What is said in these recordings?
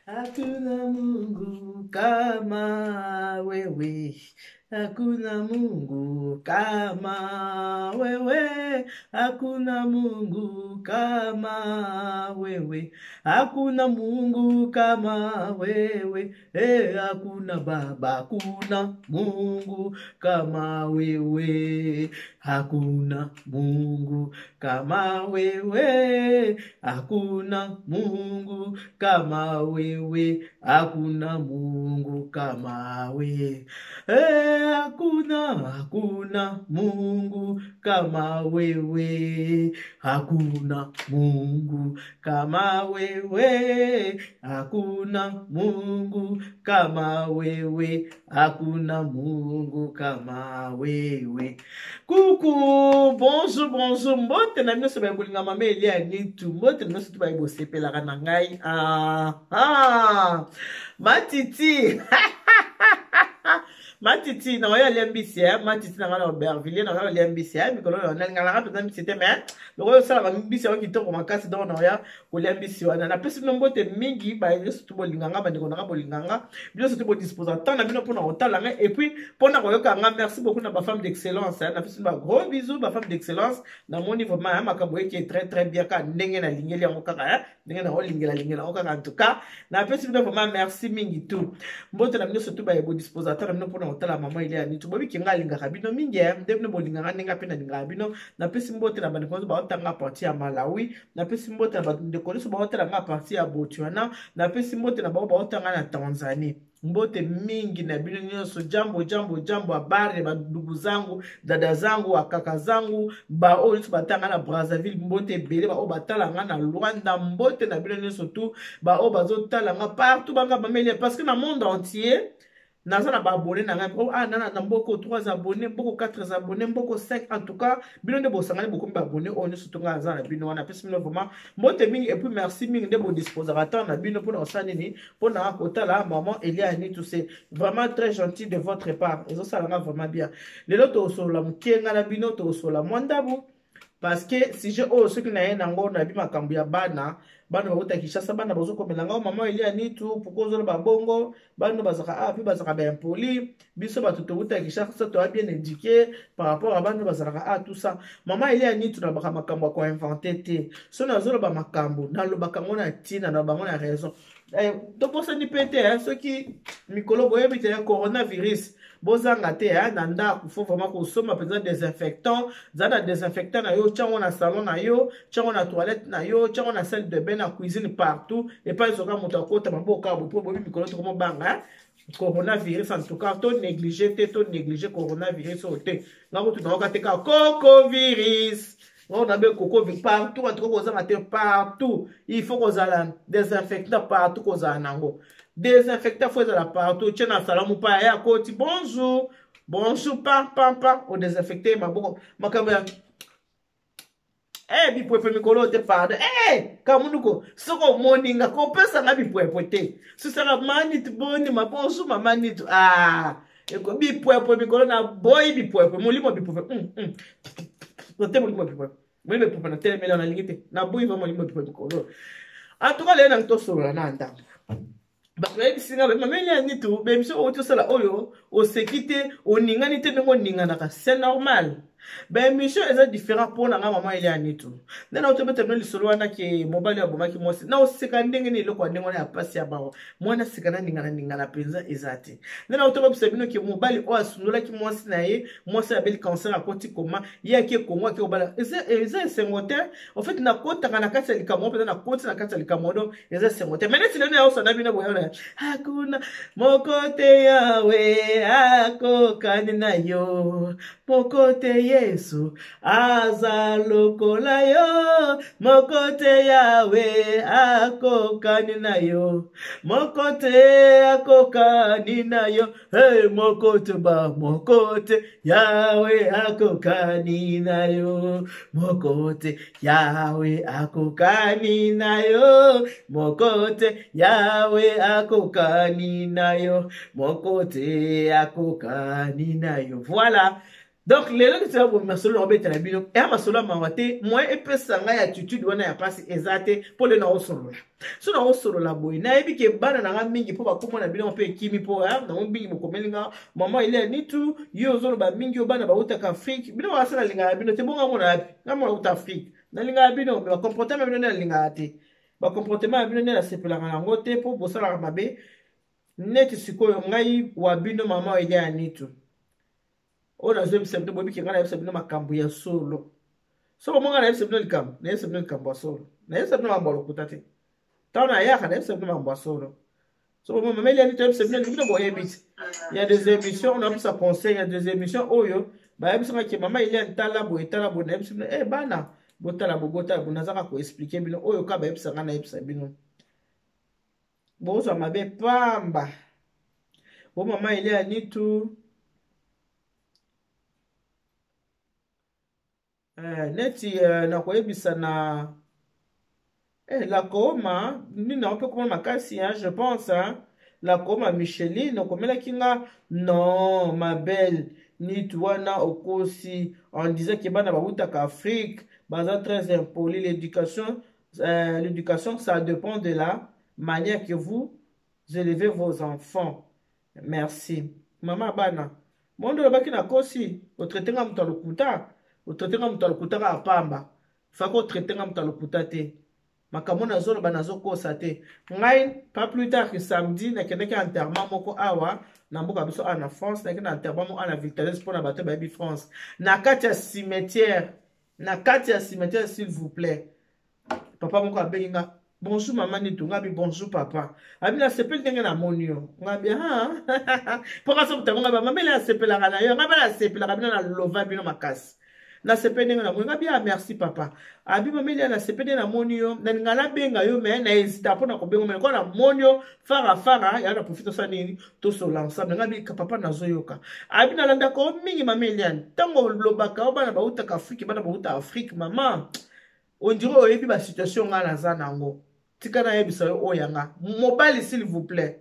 Hakuna Mungu kama wewe, hakuna Mungu kama wewe, hakuna Mungu kama wewe, hakuna Mungu kama wewe, eh, hakuna Baba, hakuna Mungu kama wewe, hakuna Mungu kama wewe, hakuna Mungu kama wewe, hakuna Mungu kama wewe, eh, hakuna hakuna Mungu kama wewe, hakuna Mungu kama wewe, hakuna Mungu kama wewe, hakuna Mungu kama wewe. Coucou, bonjour, bonjour, mbote na bino soba bolinga mama Elia Nitu, mbote na bino soba bosepelaka na ngai. Ah, ah, matiti. Matiti na oyo alia mbisi eh, matiti na ngai na Aubervilliers na oyo alia mbisi eh, mikolo oyo nalingaka mpenza mbisi te mais lokola osalaka mbisi yango kitoko makasi donc na oya kolia mbisi wana. Napesi bino mbote mingi baye nyonso tu bolinga nga, bandeko na nga bolinga nga, bino surtout bodisposa temps na bino mpona kotala nga et puis mpona koyoka nga. Merci beaucoup na bafemme d'excellence hein. Napesi bino ba gros bisous bafemme d'excellence. Namoni vraiment hein, makambo eke très très bien kaka ndenge nalingeli yango kaka hein, ndenge naolingela lingela yango kaka. En tout cas napesi bino vraiment merci mingi tout. Mbote na bino surtout baye bodisposa temps na bino mpona kotala mama Elia Nitu. Bobiki nga alingaka bino mingi hein, nde bino bolingaka ndenge mpe nalingaka bino. Napesi mbote na bandeko nyonso baotanga parti ya Malawi, napesi mbote na bandeko nyonso baotala nga parti ya Botswana, napesi mbote na bango baotanga na Tanzanie. Mbote mingi na bino nyonso. Jambo jambo jambo, habari bandugu zangu, dada zangu, akaka zangu, baoyo nyonso batanga na Brazzaville, mbote ebele. Baoyo batala nga na Luanda, mbote na bino nyonso tu. Baoyo bazotala nga partout, banga bameli parce que na monde entier naza na baabonné na ngai. Oh, ah, na, na mboko 3 abonné, mboko 4 abonné, mboko 5. En tout cas bino nde bosangani bokomi baabonné oyo nyonso to ngai aza na bino wana. Apesi bino vraiment mbote mingi et puis merci mingi nde bodisposaka temps na bino mpona kosala nini, mpona kotala maman Elia Nitu. C'est vraiment très gentil de votre part, ezosala nga vraiment bien. Lelo tokosolola moke nga na bino, tokosolola mwa ndabu parce que sujet oyo soki na ye nango nayebi makambo ya bana. Bana bauta Kinshasa, bana bazokomela ngai: "Mama Elia Nitu, pourquoi ozoloba bongo? Bana bazalaka awa mpe bazalaka baimpoli. Biso bato touta Kinshasa toya bien éduqué par rapport à bana bazalaka awa." Tout ça, mama Elia Nitu nalobaka makambo ya koinventer te. So nazoloba makambo, nalobaka yango na ntina, naloba yango na raison. Tobosani mpe te, soki mikolo boyebi te coronavirus, bozanga te na ndako. Faut vraiment kosomba mpenza désinfectant. Za na désinfectant na yo, tiango na salon na yo, tiango na toilette na yo, tiango na salle de bain, na cuisine, partout epai soka moto akota maboko abo, mpo boyebi mikolo tokomobanga coronavirus. En tout cas to néglige te, to néglige coronavirus oyo te. Nga kutu nayoka te kaka cocovirus ngo na be koko partout. En tout cas kozanga te partout, il faut kozala désinfectant partout, kozala nango désinfectant. Faut ezala partout. Tie na salon, mopaya ya koti: "Bonjour, bonjour", pam pam pam, odésinfecte maboko. Makambo ya bipwepwe mikolo te, pardon. Kamunduko, soki omoni nga, kopesa nga bipwepwe te. Susaka manitu boni ma bonjour mama Nitu. Ah, bipwepwe mikolo na boyi bipwepwe, molimo bipwepwe te, molimo bipwepwe, molimo bipwepwe na telemela, nalingi te, naboyi va molimo bipwepwe mikolo. En tout cas lelo nangi tosolola na ndambo. Bato bayebisi nga: "Mama Elia Nitu, baémission oyo tosala oyo, oseki te, oningani te ndenge oninganaka." C'est normal, baémission eza différent. Mpo na nga mama Elia Nitu, nde na otobeta bino lisolo wana ke mobali abomaki mwasi na oseka ndenge nini? Eloko ya ndenge wana ya pasi ya bawa mwana seka na ningana ningana mpenza eza te. Nde na otobebisa bino ke mobali oyo asundolaki mwasi na ye, mwasi abeli cancer, akoti koma, ye ake Kongo, ake kobala. Eza esengo te. En fait nakotaka na kati ya likambo mpenza, nakoti na kati ya likambo, donc eza esengo te. Mais neti lelo yaosana bino boyona: hakuna moko te Yawe akokani na yo, moko te Yesu aza lokola yo, moko te Yawe akokani na yo, moko te akokani na yo, hey, moko te ba moko te Yawe akokani na yo, moko te Yawe akokani na yo, moko te Yawe akokani na yo, moko te akokani na yo. Voilà. Donc lelo neti na masolo na kobetela bino eya masolo ya mawa te, moyen epesa ngai attitude wana ya pasi eza te, mpo lelo naosolola so naosolola boye nayebi ke bana na ngai mingi mpo bakoma na bino mpe ekimi mpo nango mingi bokomeli nga mama Elia Nitu, yo ozoloba mingi yo bana bautaka Afrique, bino bakasa nalingaka bino te, bonga mona yapi nga mona uta Afrique nalingaka bino me bacomportement ya bino nde nalingaka te, bacomportement ya bino nde nasepelaka yango te mpo bosalaka mabe. Neti sikoyo ngai wa bino mama Elia Nitu oyo nazoyebisa bino, boyebi ke ngai nayebisa bino makambo ya solo. So bomo ngai nayebisa bino likambo, nayebisa bino likambo ya solo, nayebisa bino makambo ya lokuta te. Ntango nayaka nayebisa bino makambo ya solo. So bomo mama Elia Nitu ayebisa bino, bino boyebi te. Ya des émissions on apesa conseil, ya des émissions oyo bayebisaka ke mama Elia tala boye, tala boye, nayebisa bino eh bana botala boye, botala boye, nazaka koexplike bino oyo kaka bayebisa ngai nayebisa bino. Bozwa mabe pamba. Bo mama Elia Nitu neti nakoyebisa na la Koma nini nango mpe komona makasi hein, je pense hein, la Koma Micheline okomelaki nga non ma belle Nitu wana okosi en disant ke bana bawutaka Afrique baza très impoli, l'éducation l'éducation ça dépend de la manière que vous élevez vos enfants. Merci mama bana mondo olobaki na kosi otraite nga moto ya lokuta, otraite nga moto ya lokuta kaka pamba, faka otraite nga moto ya lokuta te, makambo nazoloba nazokosa te. Ngai pas plus tard que samedi nakendaki enterrement moko awa na mboka biso awa na France, nakendaki na enterrement moko awa na Viltanes mpona bato bayebi France, na kati ya cimetière, na kati ya cimetière s'il vous plaît, papa moko abengi nga bonjour mama Nitu, nga bi bonjour papa, abi nasepeli ndenge namoni yo, nga bi ha mpo kasa motango nga ba mama ele asepelaka na yo, nga bana asepelaka bino na lova bino makasi, nasepeli ndenge namoni, nga bi ah merci papa, abi mama ele nasepeli ndenge namoni yo, nalinga nabenga yo me na hésita mpo na kobenga me lokola namoni yo fara fara ya na profite osala nini tosola ensemble, nga bi papa nazoyoka, abi nalandaka yo mingi mama Eliane, ntango olobaka yo bana bautaka Afrique, bana bauta Afrique mama on dirait oyebi ba situation nga naza nango, tika nayebisa yo oyo yanga mobali s'il vous plaît,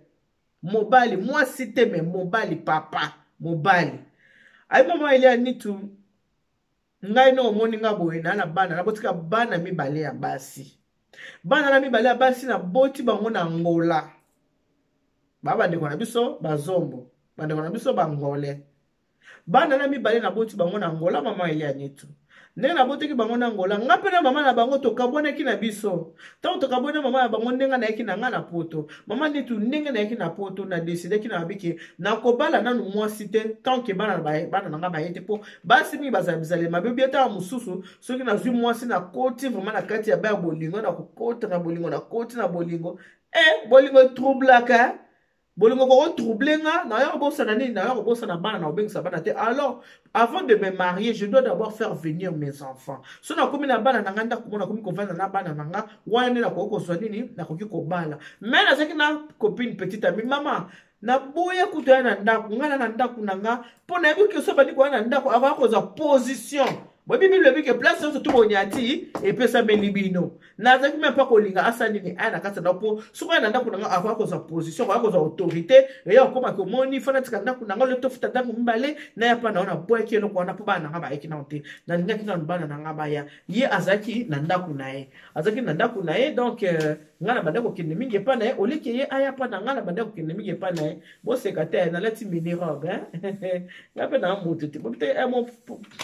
mobali mwasi te me mobali papa mobali ayi mama Elia Nitu ngai no omoni nga boye na na bana nabotika bana mibale ya basi, bana na mibale ya basi naboti bango na Angola, ba bandeko na biso bazombo, bandeko na biso bangolais, bana na mibale naboti bango na Angola mama Elia Nitu, ndenge nabotaki bango na Angola nga mpe na mama na bango tokabwanaki na biso, ntango tokabwani na mama na bango ndenge nayaki na nga na poto mama Nitu, ndenge nayaki na poto na desidaki na babike nakobala nanu mwasi te tant que bana bana na nga baye te, mpo basi mingi bazala bizaleli mabe obia ntango mosusu soki nazwi mwasi nakoti vraiment na kati ya ba ya bolingo, nakokota na bolingo, nakoti na bolingo bolingo etroublaka, bolingo koko trouble nga naya kobosana nini, naya kobosana bana, na kobengisa bana te. Alors avant de me marier je dois d'abord faire venir mes enfants, so nakomi na bana na nga ndako mo nakomi kovanda na bana na nga wana nde nakoki kozwa nini, nakoki kobala. Mais nazalaki na copine petite amie mama naboya kutu ya na ndako nga na ndako na nga mpo nayebi ke so bandi koya na ndako akoya kozwa position, boyebi bible ebi ke place nyonso tu bonyati epesameli bino, nazalaki meme mpa kolinga asala nini aya na kati ya ndako, mpo soki aya na ndako na nga akoya kozwa position, akoya kozwa autorité, eya okomaki omoni fana tika ndako na nga ole tofuta ndako mibale naya mpa na yo, naboyaki eloko wana mpo bana na nga bayaki nano te, nalingaki nano bana na nga baya, ye azalaki na ndako na ye, azalaki na ndako na ye donc nga na banda kokende mingi epa na ye, oleki ye aya mpa na nga na banda kokende mingi epa na ye, boseka te nalati mini robe nga mpe na moto te bobi te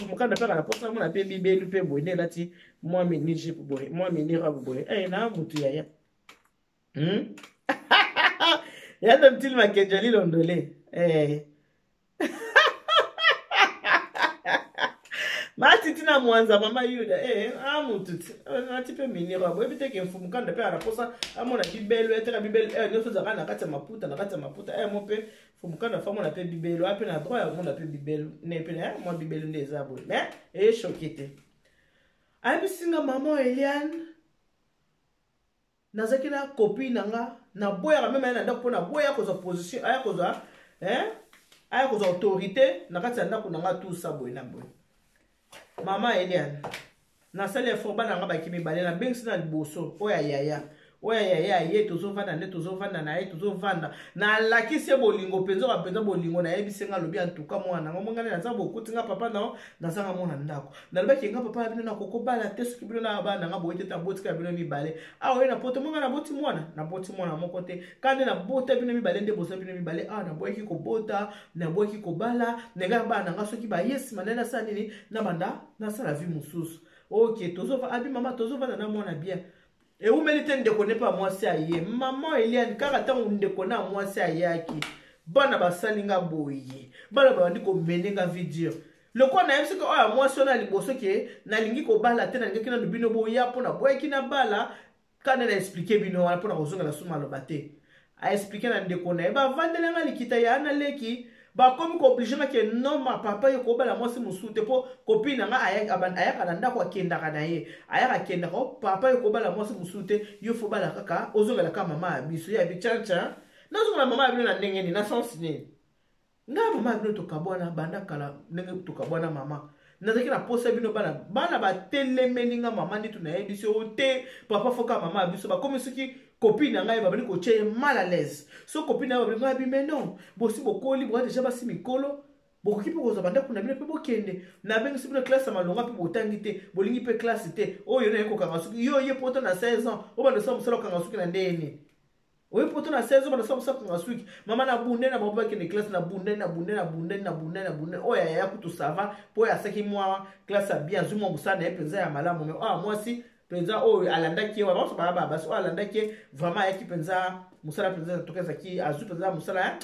mokanda mpe na posa mona mpe bibelu mpe boye nde elati mwa mini jupe boye, mwa mini robe boye na motu yaya yanda mtili makenja lilondole matiti na mwanza mama Yuda amutu ti nati mpe mini robe oyebi te ke mfumu kanda mpe anaposa amona bibelu eteka bibelu nyonso ezalaka na kati ya maputa, na kati ya maputa mo mpe mfumu kanda fa amona mpe bibelu ape na droit ya komona mpe bibelu ne mpe na mwa bibelu nde eza boye mais echoke te. Ayebisi nga mama Eliane nazalaki na copine na nga naboyaka meme aya na ndako mpo naboya kozwa position, aya kozwa aya kozwa autorité na kati ya ndako na nga tusa boye na boye. Mama Eliane nasali effort, bana nga baki mibale nabengisi na liboso oyo ya yaya. Oyo ya yaya ye, tozovanda nde tozovanda na ye, tozovanda, nalakisi ye bolingo mpenza, oka mpenza bolingo. Nayebisi nga, alobi antuka mwana nango mongani naza bokuti nga papa nao nazanga mwana ndako. Nalobaki nga papa na bino nakokobala te soki bino na bana nanga boye te, tabotika bino mibale awa. Oye na poto monga naboti mwana, naboti mwana moko te, ka nde nabota bino mibale, nde boza bino mibale awa. Naboyaki kobota, naboyaki kobala ndenge bana nanga soki baye nsima nde nasala nini, nabanda nasala vie mosusu. Ok, tozova abi mama, tozovanda na mwana bien. Ewumeli te, ndeko ne mpe ya mwasi aye. Mama Eliane, kaka ntango ndeko na mwasi ayaki, bana basali nga boye, bana babandi komene nga vie dure. Lokola nayebi soki oyo ya mwasi wana ya liboso ke nalingi kobala te, nalingaki nanu bino boya mpo naboyaki nabala. Kanda na expliquer bino wana mpo na kozongela su maloba te. Aexpliquer na ndeko na ye, bavandela nga likita ya na leki, bakomi koobliger nga ke noma papa ye kobala mwasi mosusu te, mpo copine na nga ayaka na ndako, akendaka na ye, ayaka akendaka. O papa ye kobala mwasi mosusu te, yo fo bala kaka, ozongela kaka mama ya biso. Ye abi chancha, nazongela mama ya bino na ndenge nini, na sens nini? Ngai mama ya bino tokabwana banda kala. Ndenge tokabwana, mama, nazalaki na posa bino bana. Bana batelemeli nga. Mama Nitu, nayebisi oyo te, papa foka mama ya biso. Bakomi soki copine na ngai, babandi kotia ye mal à l'aise. So copine na ngai babandi ngai abi, mais non, bosi bokoli, boya deja basi mikolo, bokoki mpe kozwa bandako na bino mpe bokende. Nabengisi bino classe ya malonga mpe botangi te, bolingi mpe classe te. Oyo naye kokanga suki, yo ye poto na 16 ans, oyo banda osala mosala okanga suki na ndenge nini? Oye poto na 16 bana sala mosala suki. Mama, na bunde na bango bakende classe, na bunde, na bunde, na bunde, na bunde, na bunde. Oyo yaya kutu ça va, mpo oyo asaki mwa classe ya bien, azwi mwa mosala na ye mpenza ya malamu. Mais oyo mwasi mpenza oyo alandaki ye, banso baya basi, oyo alandaki ye vraiment ayaki mpenza mosala mpenza toka ezalaki, azwi mpenza mosala.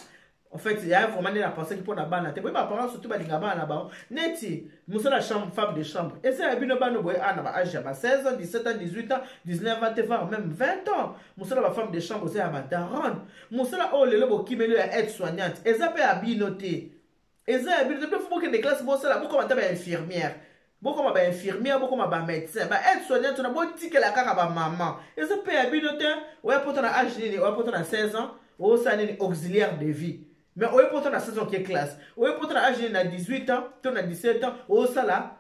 En fait, ya vraiment nde napensaki mpo na bana te. Boye baparent surtout balinga bana na bango neti mosala chambre, femme de chambre eza ya bino bana boye a na baage ya ba 16 ans, 17 ans, 18 ans, 19 ans te, voire même 20 ans. Mosala bafemme de chambre eza ya badaronne. Mosala oyo lelo bokimeli ya aide soignante eza mpe ya bino te, eza ya bino te. Mpe fo bokende classe, bosala, bokoma ata bainfirmière, bokoma bainfirmière, bokoma bamédecin. Ba aide soignante wana botikela kaka bamama, eza mpe ya bino te. Oya poto na age nini? Oya poto na 16 ans, osala nini? Auxiliaire de vie. Mais oye poto na 16 ans, oke classe. Oye poto na age nini? Na 18 ans to na 17 ans, osala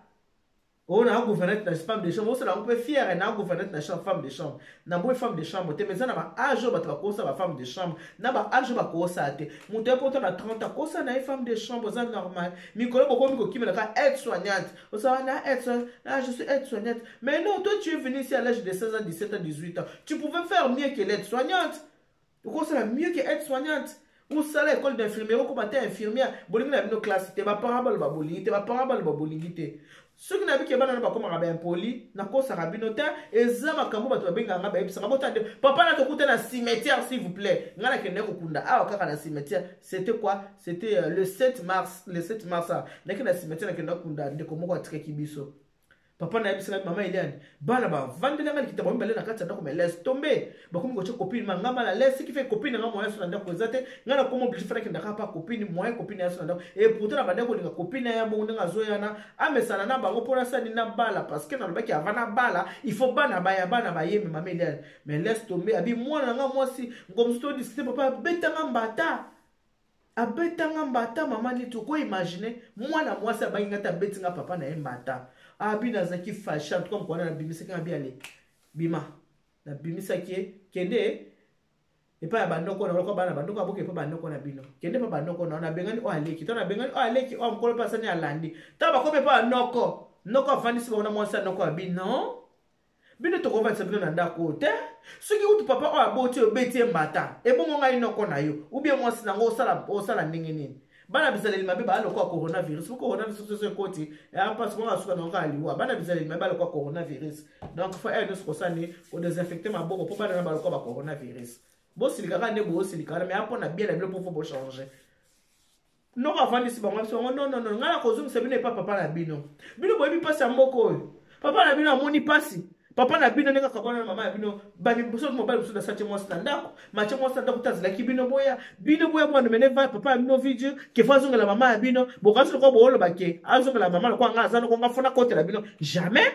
oyo na gouvernante na femme de chambre, osala yango mpe fière na gouvernante na femme de chambre. Na boye femme de chambre te, mais eza na baage oyo bato bakosala bafemme de chambre, na baage oyo bakosala te. Moto ye poto na 30 akosala na ye femme de chambre, eza normal. Mikolo bokomi kokimela kaka aide soignante, osala na aide soignante, ah, je suis aide soignante. Mais non, toi tu es venu ici à l'âge de 16 ans, 17 ans, 18 ans, tu pouvais faire mieux que l'aide soignante. Okosala mieux que aide soignante, osala école d'infirmière, okoma te infirmière. Bolingi na bino classe te, baparent baloba bolingi te, baparent baloba bolingi te. Soki nayebiki bana na bakomaka baimpoli, nakosaka bino te. Eza makambo bato babengaka nga, bayebisaka bota nde papa na tokuta na cimetière. S'il vous plaît, ngai nakende kokunda awa kaka na cimetière. C'était quoi? C'était le 7 mars. Le 7 mars naki na cimetière, nakende kokunda ndeko moko atikaki biso. Papa nayebisaka mama Eliane, bana bavandelanga likita bango mibale na kati ya ndako, mais laisse tomber, bakomi kotia copine ma nga mal à l'aise. Ce qui fait, copine na nga moyen so na ndako eza te. Ngai nakoma obligé fana kendaka pa copine, moyen copine ya so na ndako. Et pourtant na bandaki kolinga copine ya bongo ndenge azoyana, amesana na bango mpo nasali na bala, parce que nalobaki avant na bala, il faut bana baya, bana bayeme. Mama Eliane, mais laisse tomber, abi mwana na nga mwasi ngomosu todiscuter, papa abetanga mbata, abetanga mbata. Mama neti okoimaginer, mwana mwasi abangi nga te, abeti nga papa na ye mbata. Abi nazalaki fâché. En tout cas, mokwana nabimisaki nga, bi ale bima, nabimisaki ye, kende epai ya bandoko na loko bana bandoko, aboki epai bandoko na bino, kende epai bandoko na. Nabengani oyo aleki to nabengani oyo aleki, oyo mokolo mpe asani alandi. Ntango bakomi epai ya noko, noko afandisi bango na mwasi ya noko, abi non, bino tokovandisa bino na ndako oyo te. Soki kutu papa oyo aboti oyo obeti ye mbata, ebongo ngai noko na yo ubie mwasi nango osala, osala ndenge nini? Bana bizaleli mabe baa lokola coronavirus. Po coronavirus soso ekoti ya mpasi bongo asuka nango kaka liwa. Bana bizaleli mabe balokola coronavirus. Donc fo ere nyonso kosala nini? Kodésinfecter maboko, mpo bana na balokola ba coronavirus. Bosilika kaka nde bosilika wana, mais mpona bien na bino, mpo fo bochanger. Noko avandisi bango, biso bango, non, non, non, ngai nakozongisa bino epa papa na bino. Bino boyebi mpasi ya mboka oyo. Papa na bino amoni mpasi. Papa na bino ndenge akabwana na mama ya bino, soki mobali mosusu nasatie mwasi na ndako, matie mwasi na ndako te, azelaki bino boya, bino boya bwana mene papa ya bino video ke fo azongela mama ya bino. Bokanisi lokola booloba ke azongela mama lokola ngai aza noko, nga fo nakotela bino? Jamais,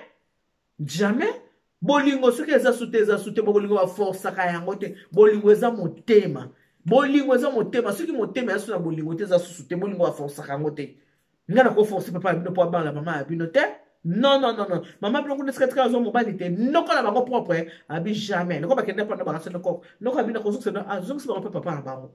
jamais. Bolingo soki eza su te, eza su te. Bolingo baforsaka yango te. Bolingo eza motema, bolingo eza motema. Soki motema eza su na bolingo te, eza susu te. Bolingo baforsaka yango te. Ngai nakoforcer papa ya bino mpo abala mama ya bino te. Non, non, non, non, mama, biloko nde sika tika azwa mobali te, noko na bango propre abi jamais loko bakende mpa na bango. Noko, noko abi nakozongisa, azongisi bango mpe papa na bango,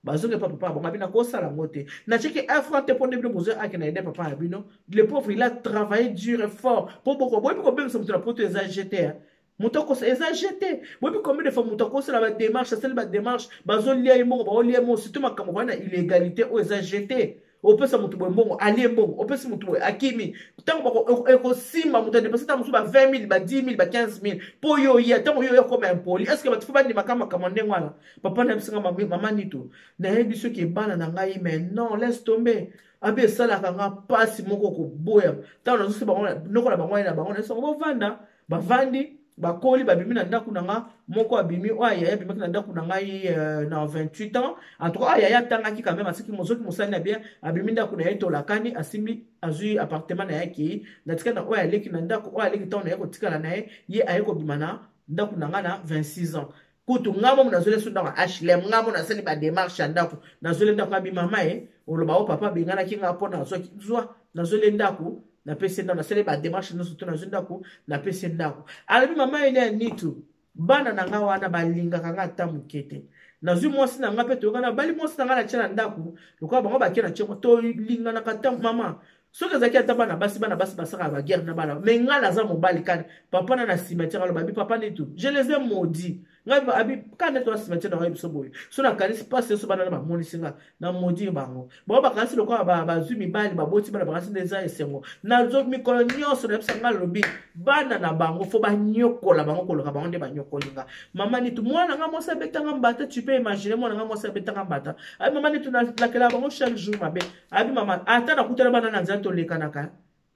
bazongi epa papa bango. Abi nakosala yango te, natiaki un franc te mpo nde bino bozwi ake na aide papa ya bino. Le pauvre, il a travaillé dur et fort mpo boko boyebi kobengisa moto na poto eza gt moto akosa eza gt. Boyebi combien de fois moto akosala badémarche, asali badémarche, bazolia ye mbongo, baolia ye mbongo, surtout makambo koya na illégalité oyo eza gt. Opesa moto boye mbongo, alie mbongo, opesi moto boye, akimi. Ntango ekosimba, moto adépenser ntango mosusu ba 20 000, ba 10 000, ba 15 000 mpo yo oya. Ntango yo oya koma impoli, est ce que bato faut bandimaka makambo ndenge wana? Papa nayebisinga, mama Nito, nayebi soki bana na ngai, mais non, laisse tomber. Abi esalaka nga mpasi moko koboya. Ntango nazosi bango, noko na bango aye na bango, nayesango bovanda, bavandi, bakoli, babimi na ndako na nga. Moko abimi, oyo ayaya abimaki na ndako na ngai na 28 ans. En tout cas, ayaya atangaki quand même, asiki soki mosali na bien, abimi ndako na ye, tolakani, asimbi, azwi appartement na ye, akei. Natika na oyo aleki na ndako, oyo aleki, ntango na ye kotikala na ye, ye aye kobima na ndako na nga na 26 ans. Kutu nga momo nazweli so ndako ya HLM, nga mo nasali badémarche ya ndako, nazweli ndako. Abi mama ye oloba o papa abenganaki nga mpo nazwaki zwa, nazweli ndako, napesi ndako, nasali badémarche nyonso to nazwi ndako, napesi ndako. Alobi mama ele ya Nitu, bana na nga wana balingaka nga ata moke te. Nazwi mwasi na nga mpe toyokana, bali mwasi na nga natia na ndako lokola bango bakie na tiengo, tolinganaka ta mama. Soki ezalaki ata bana basi, bana basi basalaka baguerre na bana, mais ngai naza mobali. Kani papa na cimetière aloba, abi papa Nitu, je les ai maudits. Ngai abi kaka nde toza cimetière na biso boye, so nakanisi mpasi nyonso bana na bamonisi nga, na maudire bango. Bango bakanisi lokola bazwi mibali, baboti bana, bakanisi nde eza esengo. Nazo mikolo nyonso nayebisa ngai, alobi bana na bango faut banyokola bango koloka bango nde banyokoli nga. Mama Nitu, mwana nga mwasi abetanga mbata. Tu peux imaginer, mwana nga mwasi abetanga mbata. Abi mama Nitu, nalakela bango chaque jour mabe. Abi mama, ata nakutana bana na nzela, tolekanaka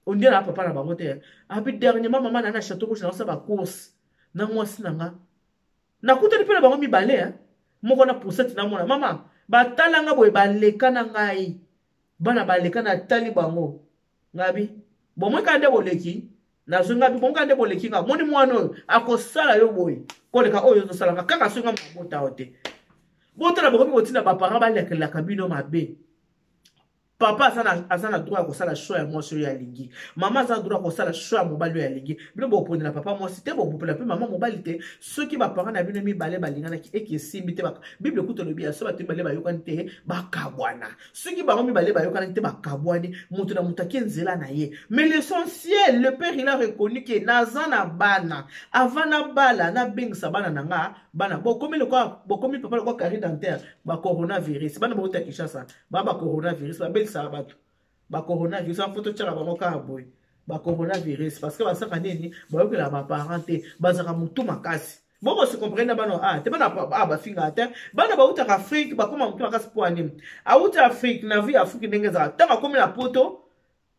ondie na papa na bango te. Abi dernièrement, mama, na na Château Rouge, naosala bacourse na mwasi na nga, nakutani mpe na bango mibale, moko na poussette na mona mama, batalanga boye, baleka na ngai, bana baleka, natali bango, ngabi bomoi kaka nde boleki, nazwi ngabi bomoi kaka nde boleki nga. Moni mwana oyo akosala yo boye koleka oyo ozosalanga kaka soki nga mabota yo te. Botala, bokomi kotinda baparent balekelaka bino mabe. Papa aza na droit ya kosala choix ya mwasi oyo alingi, mama aza na droit ya kosala choix ya mobali oyo alingi. Bino bopondela papa mwasi te, bopopela mpe mama mobali te. Soki baparent na bino mibale balinganaki eke esimbi te, Bible kuta olobi ya so bato mibale bayokani te, bakabwana. Soki bango mibale bayokanaki te, bakabwani, moto na moto ake nzela na ye. Mais l'essentiel, le père, il a reconnu ke naza na bana, avant nabala nabengisa bana na nga. Bana bokomi lokola bokomi papa lokola carie dentaire, bacoronavirus. Bana bauta Kinshasa ba bacoronavirus, babelisaka bato bacoronavirus. Afo totyaka bango kaka boye bacoronavirus, parce que basaka nini? Bayokelaka baparent te, bazalaka motu makasi. Boko se comprendre na bana a te, bana a bafingaka te. Bana bautaka Afrique, bakóma motu makasi. Mpo anini? Auti Afrique na vie Afrique ndenge ezalaka, ntango akómi na poto,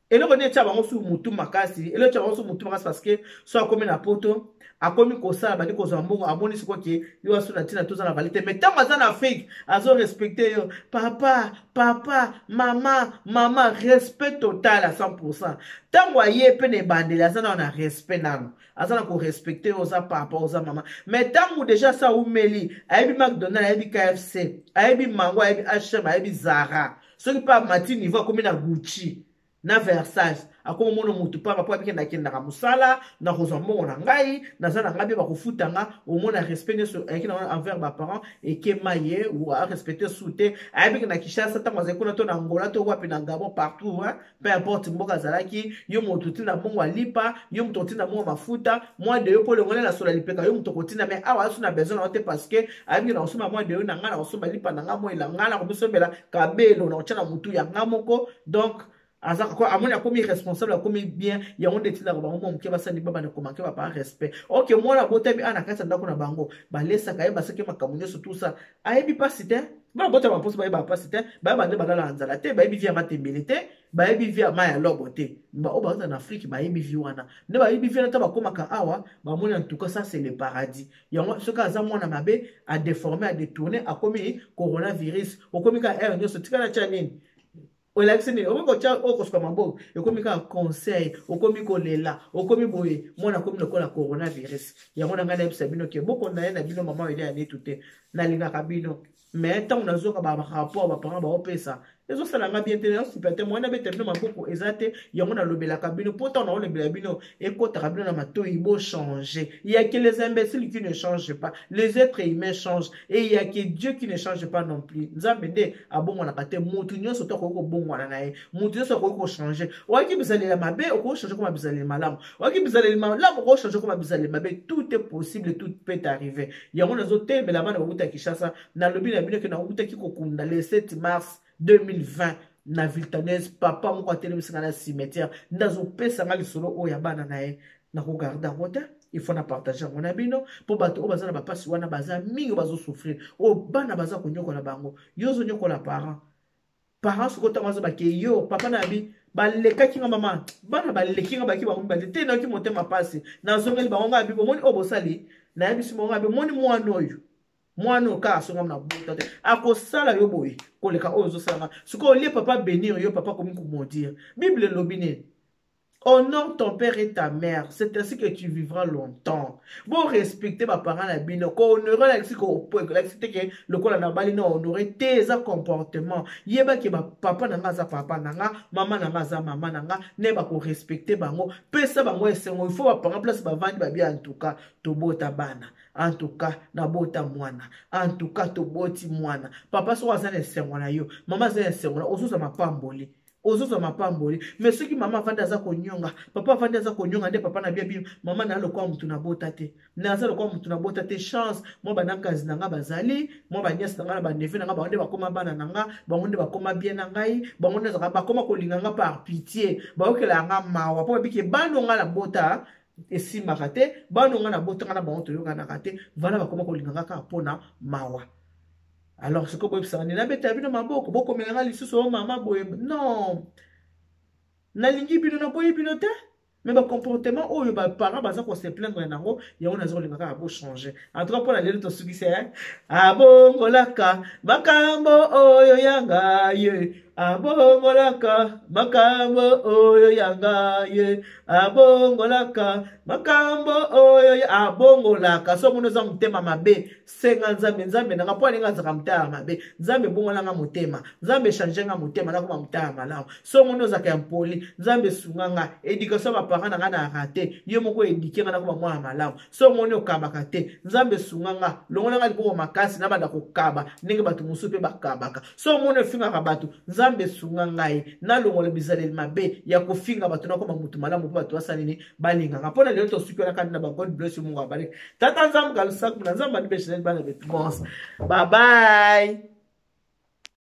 eloko nini etya bango su motu makasi? Eloko etya bango su motu makasi, parce que so akomi na poto, akomi kosala, bandi kozwa mbongo, amoni sikoyo ke yo aso na ntina toza na vali te. Mais ntango aza na Afrique, azorespecte yo, papa, papa, mama, mama, respect total à 100. Ntango aye mpe na ebandeli, aza nano na respect, nano aza na korespecte yo, oza papa, oza mama. Mais ntango déjà sa aumeli, ayebi McDonald, ayebi KFC, ayebi Mango, ayebi HM, ayebi Zara, soki mpe amati niveau, akomi na Gucci na Versace, akoma mona motu pamba mpo abike nakendaka mosala, nakozwa mbongo na ngai, naza na ngai mpe bakofuta nga. Omona respect nyonso ayaki na envers baparent ekema ye, arespecte su te. Ayebiki na Kinshasa, ntango azali kuna to na Angola to wapi, na Gabon, partout, hein? Peu importe mboka azalaki, yo moto otinda mbongo alipa, yo moto otinda mbongo mafuta, mwa deyo mpo olongola na sola lipeka, yo moto okotinda. Mais awa asu na besoin na yo te, parce que ayebiki na kosomba mwa deyo na ngai, na kosomba lipa na ngai, mwa elanga na komisombela kabelo na kotya na motu ya ngai moko. Donc aza amoni akomi responsable, akomi bien. Yango nde etindaka bango mwa moke basali babanda komanke bapa respect. Ok, mwana abotami a na kati ya ndako na bango, balesaka ye, basaki makambo nyonso, tusa ayebi mpasi te. Bana botama mposo bayeba mpasi te, bayeba nde balala nzala te, bayebi vie ya matembele te, bayebi vie ya mai ya lobo te. Baoyo bauta na Afrique bayebi vie wana nde bayebi vie wana. Ta bakomaka awa, bamoni en tout cas ça, c'est le paradis. Yango soki aza mwana mabe, adéforme, adétourne, akomi coronavirus. Okomi kaka heure nyonso tika na tya nini, olakisi nini, okomi kotya oyo kosuka maboko, ekomi kaka conseil, okomi kolela, okomi boye, mwana akomi lokola coronavirus. Yango na ngai nayebisa bino ke bokonda ye na bino mama oyo ya Netu te. Nalingaka bino, mais ntango nazoka barapport baparent baopesa. Ezosala nga bien te, nazosupa te. Moyen nabeta bino maboko eza te. Yango nalobelaka bino mpo ntango naolobela bino, ekotaka bino na matoi, bochange. Il y a que les imbéciles qui ne changent pas. Les êtres humains changent et il y a que Dieu qui ne change pas non plus. Nzambe nde abongwanaka te. Motu nyonso to akoki kobongwana na ye, motu nyonso akoki kochange. Oyaki bizaleli ya mabe, okoki kochange koma bizaleli malamu. Oyaki bizaleli malamu, okoki kochange koma bizaleli mabe. Tout est possible, tout peut arriver. Yango nazotelemela bana bauta Kinshasa. Nalobi na bino ke nautaki kokunda le 7 mars 2020 na Viltanes. Papa moko atelemisi nga na cimetière nde azopesa nga lisolo oyo ya bana na ye. Nakogarde yango te, il faut na partage yango na bino, mpo bato oyo baza na bapasi wana baza mingi, bazosouffrir, oyo bana baza konyokola bango. Yo ozonyokola parent, parent sikoyo ntango aza bake yo papa na yabi balekaki nga mama, bana baleki nga, baki bango mibale te. Nayoki motema mpasi, nazongeli bango. Ngai abi bomoni oyo bosali, nayebisi bango abi omoni mwana oyo, mwana oyo kaka songa na bota te, akosala yo boye koleka oyo ozosala nga sikoyo. Olie papa bénir yo, papa komi komaudire. Bible elobi nini? Honore ton père et ta mère, c'est ainsi que tu vivras longtemps. Bon, respecter ba parents na bino. Ko honorer la si ko la si te lokola na bali na honorer te, eza comportement. Yeba ke ba papa na nga za papa na nga, mama na nga za mama na nga, ne ba ko respecter bango. Pesa bango esengo, il faut ba parents place ba vandi ba bien. En tout cas, tobota bana. En tout cas, nabota mwana. En tout cas, toboti mwana. Papa soko aza na esengo na yo, mama aza na esengo na ozozwa mapamboli. Ozozwa mapamboli. Mais soki mama avandi aza konyonga, papa avandi aza konyonga, nde papa na bia bino, mama na lokola mutu nabota te, naza lokola mutu nabota te. Chance mwa banakazi na nga bazali, mwa baniasi na nga na baneve na nga, bango nde bakoma bana na nga, bango nde bakoma bien na ngai, bango nde bakoma kolinga nga par pitié, bayokela nga mawa, mpo babiki bana nga nabota esimbaka te, bana nga nabotanga na bango toyokanaka te. Vala, bakoma kolinga nga kaka mpona mawa. Alors sikoyo boyebisaka nde nabetela bino maboko, bokomela nga lisusu o mama boye. Non, nalingi bino, naboyi bino te, mais bacomportement oyo baparent baza kose plaindre nango, yango naza kolinga kaka bochange. En tout cas, mpo na lelo tosukisi. Abongolaka makambo oyo ya ngai, abongolaka makambo oyo ya ngai, abongolaka makambo oyo, abongolaka. So omoni oza motema mabe, senga Nzambe: Nzambe nanga, mpo alinga azalaka motema mabe, Nzambe ebongolanga motema, Nzambe echange nga motema, nakoma motema malamu. So omoni ozalaka ya mpoli, Nzambe esunga nga, éducation ya baparent na nga na rate, yo moko éduque nga, nakoma mwana malamu. So omoni okabaka te, Nzambe esunga nga, longola nga liboko makasi, nabanda kokaba ndenge bato mosusu mpe bakabaka. So omoni ofingaka bato, Nzambe esunga ngai, nalongola bizaleli mabe ya kofinga bato, nakoma motu malamu mpo bato basala nini? Balingaka. Mpo na lelo tosuki wana kandi na ba. God bless you, Mungu abariki. Tata Nzambe kalusaku na Nzambe anibesheleli bana betu bonse. Bye bye.